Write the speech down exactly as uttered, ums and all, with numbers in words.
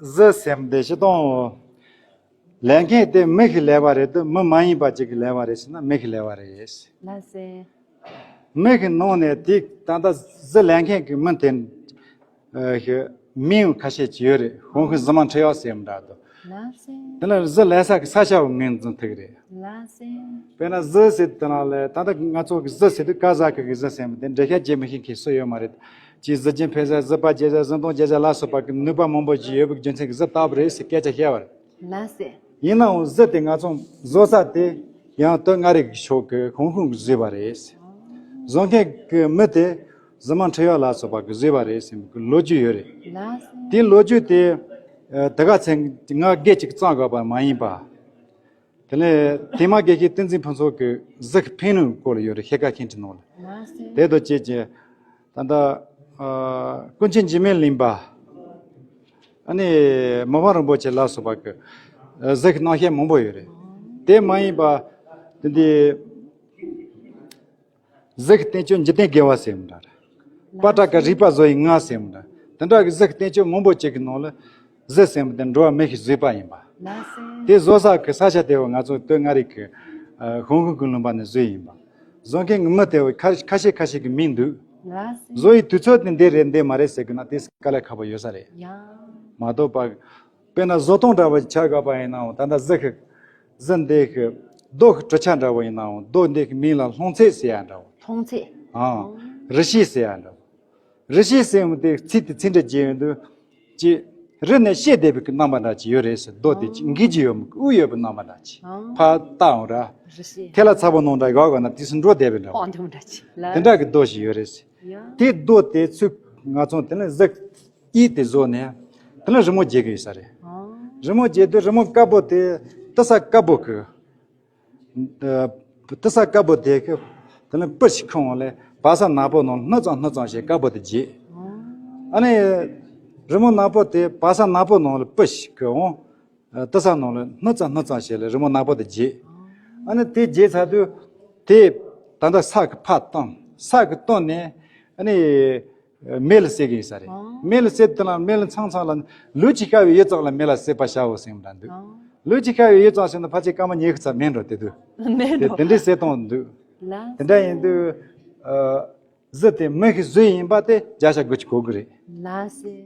གཟི་ཟེར་དེ་སྤྱིར་བཏང་ལས་མཁན་དེ་མི་ཞིག་ལས་པ་རེད་དམ། མི་མ་ཡིན་པ་ཅིག་གིས་ལས་པ་རེད་ཟེར་ན་མི་ཞིག་ལས་པ་རེད། ལགས་སེ། མི་ཞིག་ནང་ནས་དེ་ད་ལྟ་གཟི་ལས་མཁན་གྱི་མི་དེ་ཨ་ཞིག་མིང་ཁ་ཤས་ཅིག་ཡོད་རེད། ཧོང་ཧོང་གཟི་མ་འཁྲི་ཡག་ཟེར་མི་འདྲ་འདུག་ལགས་སེ། དེ་ལ་གཟི་ལས་ས་གི་ས་ཆ་བོ་ངོས་འཛིན་ཐུབ་རེད། ལགས་སེ། དཔེར་ན་གཟི་ཟེར་དེ་ནང་ལ་ད་ལྟ་ང་ཚོ་གི་གཟི་ཟེར་དུས་ཀ་ཟ་གི་གི་གཟི་ཟེར་མི་དེ་འགྲེལ་བཤད་བྱེད་མི་ཤེས་མཁན་སུ་ཡོད་མ་རེད། ཅིག་གཟི་བརྗིད་འཕེལ་ས། གཟི་པ་རྒྱས་ས། གཟི་མདངས་རྒྱས་ས་ལ་སོགས་པ་གི་ནུས་པ་མང་པོ་ཅིག་ཡོད་པའི་རྒྱུ་མཚན་གྱིས་གཟི་བཏགས་པ་རེད་ཟེར་སྐད་ཆ་བཤད་པ་རེད། ལགས་སེ། ཡིན་ནའང་གཟི་དེ་ང་ཚོ་བཟོ་ས་དེ་ཡང་སྟོད་མངའ་རིས་ཀྱི་ཕྱོགས་ཀྱི་ཧོང་ཧོང་གིས་བཟོས་པ་རེད། བཟོ་མཁན་གྱི་མི་དེ་གཟི་མ་འཁྲི་ཡག་ལ་སོགས་པ་གིས་བཟོས་པ་རེད་ཟེར་བའི་ལོ་རྒྱུས་ཡོད་རེད། ལགས་སེ། དེའི་ལོ་རྒྱུས་དེ་ཨ་དེ་ག་ཚང་ང་སྒེར་གཅིག་བརྩམས་དགོས་པ་མ་ཡིན་པ། དེ་ནས་དེ་མ་དགེ་བཤེས་བསྟན་འཛིན་ཕུན་ཚོགས་ཀྱི་གཟི་ཕན་ནུས་སྐོར་ལ་ཡོད་རེད། ཤེལ་དཀར་མཁན་ཁྲི་ནང་ལ། ལགས་སེ། དེ་དང་བཅས་ཀྱི་ད་ལྟ་ཨ་ཀུན་མཁྱེན་འཇིགས་མེད་གླིང་པ། ཨ་ནི་མི་ཕམ་རིན་པོ་ཆེ་ལ་སོགས་པ་གི་གཟི་གི་རྣམ་བཤད་མང་པོ་ཡོད་རེད། དེ་མ་ཡིན་པ་དེ་འདི་གཟི་གི་བསྟན་བཅོས་འཇིག་རྟེན་དགེ་བ་ཟེར་མི་འདྲ་རེད། པ་ཏྲ་ཀ་རིག་པ་བཟོ་ཡི་ང་ཟེར་མི་འདྲ། དེ་འདྲ་གི་གཟི་གི་བསྟན་བཅོས་མང་པོ་ཅིག་གི་ནང་ལ་གཟི་ཟེར་མི་དེ་འགྲོ་བ་མི་ཞིག་བཟོས་པ་ཡིན་པ། ལགས་སེ། དེ་བཟོ་ས་གི་ས་ཆ་དེ་བ་ང་ཚོ་སྟོད་མངའ་རིས་ཀྱི་ཨ་ཧོང་ཧོང་གི་ལུང་པ་ནས་བཟོས་ཡིན་པ། བཟོ་མཁན་གྱི་མི་དེ་བ་ཁ་ཁ་ཤས་ཁ་ཤས་ཀྱི་མིང་འདུག་ལགས་སེ། བཟོ་ཡི་དུས་ཚོད་དེ་འདི་རེད་འདི་མ་རེད་ཟེར་གི་ན་དེ་དཀའ་ལས་ཁག་པོ་ཡོད་ས་རེད། ཡ། མ་གཏོགས་པ། དཔེར་ན་བཟོ་སྟངས་འདྲ་བ་ཆ་དགོས་པ་ཡིན་ནའང་ད་ལྟ་གཟི་གི་གཟི་འདི་གི་རྡོ་གི་གྲུབ་ཆ་འདྲ་བ་ཡིན་ནའང་རྡོ་འདི་གི་མིང་ལ་ལྷུང་བཟེད་ཟེར་ཡ་འདྲ་བ། ལྷུང་བཟེད། ཨང་། རི་ཤེལ་ཟེར་ཡ་འདྲ་བ། རི་ཤེལ་ཟེར་བ་དེ་ཚིག་དེ་ཚིག་འགྲེལ་བྱས་ཡོང་དུས་ཅི། རི་ནས་བཤད་བསྡད་པའི་རྣམ་པ་འདྲ་ཅིག་ཡོད་རེད་ཟེར། རྡོ་དེ་ཅིག་འགྱེལ་གྱི་ཡོད་མི་དབུགས་ཡོད་པའི་རྣམ་པ་འདྲ་ཅིག་ཨང་། ཕར་བཏང་ར། རི་ཤེལ། ཐལ་ལ་ཚ་པོ་ནང་འདྲ་ག་ག་ན་དུས་སུ་འགྲོ་བསྡད་པའི་འདྲ་བ། ཨང་། དེ་འདྲ་ཅིག་ལ། དེ་འདྲ་གི་རྡོ་ཞིག་ཡོད་རེད་ཟེར། ཡ། དེ་རྡོ་དེ་ཚུར་ང་ཚོ་དེ་ནས་གཟི་དཀྱིལ་དེ་བཟོས་ནས་དེ་ནས་རི་མོ་བརྒྱབ་གི་ཡོད་ས་རེད། ཨང་། རི་མོ་བརྒྱབ་དུས་རི་མོ་དཀར་པོ་དེ་ཏི་ས་དཀར་པོ་གི་ཨ་ཏི་ས་དཀར་པོ་དེ་གི་དེ་ནས་སྤུ་ཞིག་ཁུར་འོང་ལས་བ་ས་ནག་པོ་ནང་ལ་སྣུམ་ཙམ་སྣུམ་ཙམ་བྱས་དཀར་པོ་དེ་བརྗེས། ཨང་། ཨ་ནི་རི་མོ་ནག་པོ་དེ་བ་ས་ནག་པོ་ནང་ལ་སྤུ་ཞིག་ཁུར་འོང་། ཨ་ཏི་ས་ནང་ལ་སྣུམ་ཙམ་སྣུམ་ཙམ་བྱས་ལས་རི་མོ་ནག་པོ་དེ་བརྗེས། ཨང་། ཨ་ནི་དེ་བརྗེས་ཚར་དུས་དེ་ད་ལྟ་ས་གི་ཕར་བཏང་། ས་གི་བཏང་ནས་ཨ་ནི་མེ་ལ་བསྲེག་གི་ཡིན་ས་རེད། ཨང་། མེ་ལ་བསྲེག་དུས་ན་མེ་ལ་ཚང་ཚང་ལ་ལུག་ཅིག་ཤ་བའི་ཡུད་ཙམ་ལ་མེ་ལ་བསྲེག་པར་བྱའོ་ཟེར་བ་འདྲ་འདུག་ཨང་། ལུག་ཅིག་ཤ་བའི་ཡུད་ཙམ་ཟེར་ན་ཕལ་ཆེར་སྐར་མ་ཉི་ཤུ་ཙམ་མིན་འགྲོ་དེ་དུས། མིན་དེ་འགྲོ། དེ་འདྲའི་བསྲེག་སྟངས་འདུག་ལ། དེ་འདྲ་ཡིན་དུས་ཨ་གཟི་དེ་མི་ཞིག་བཟོས་ཡིན་པ་དེ་བརྒྱ་ཆ་དགུ་བཅུ་གོ་དགུ་རེད། ལགས་སེ།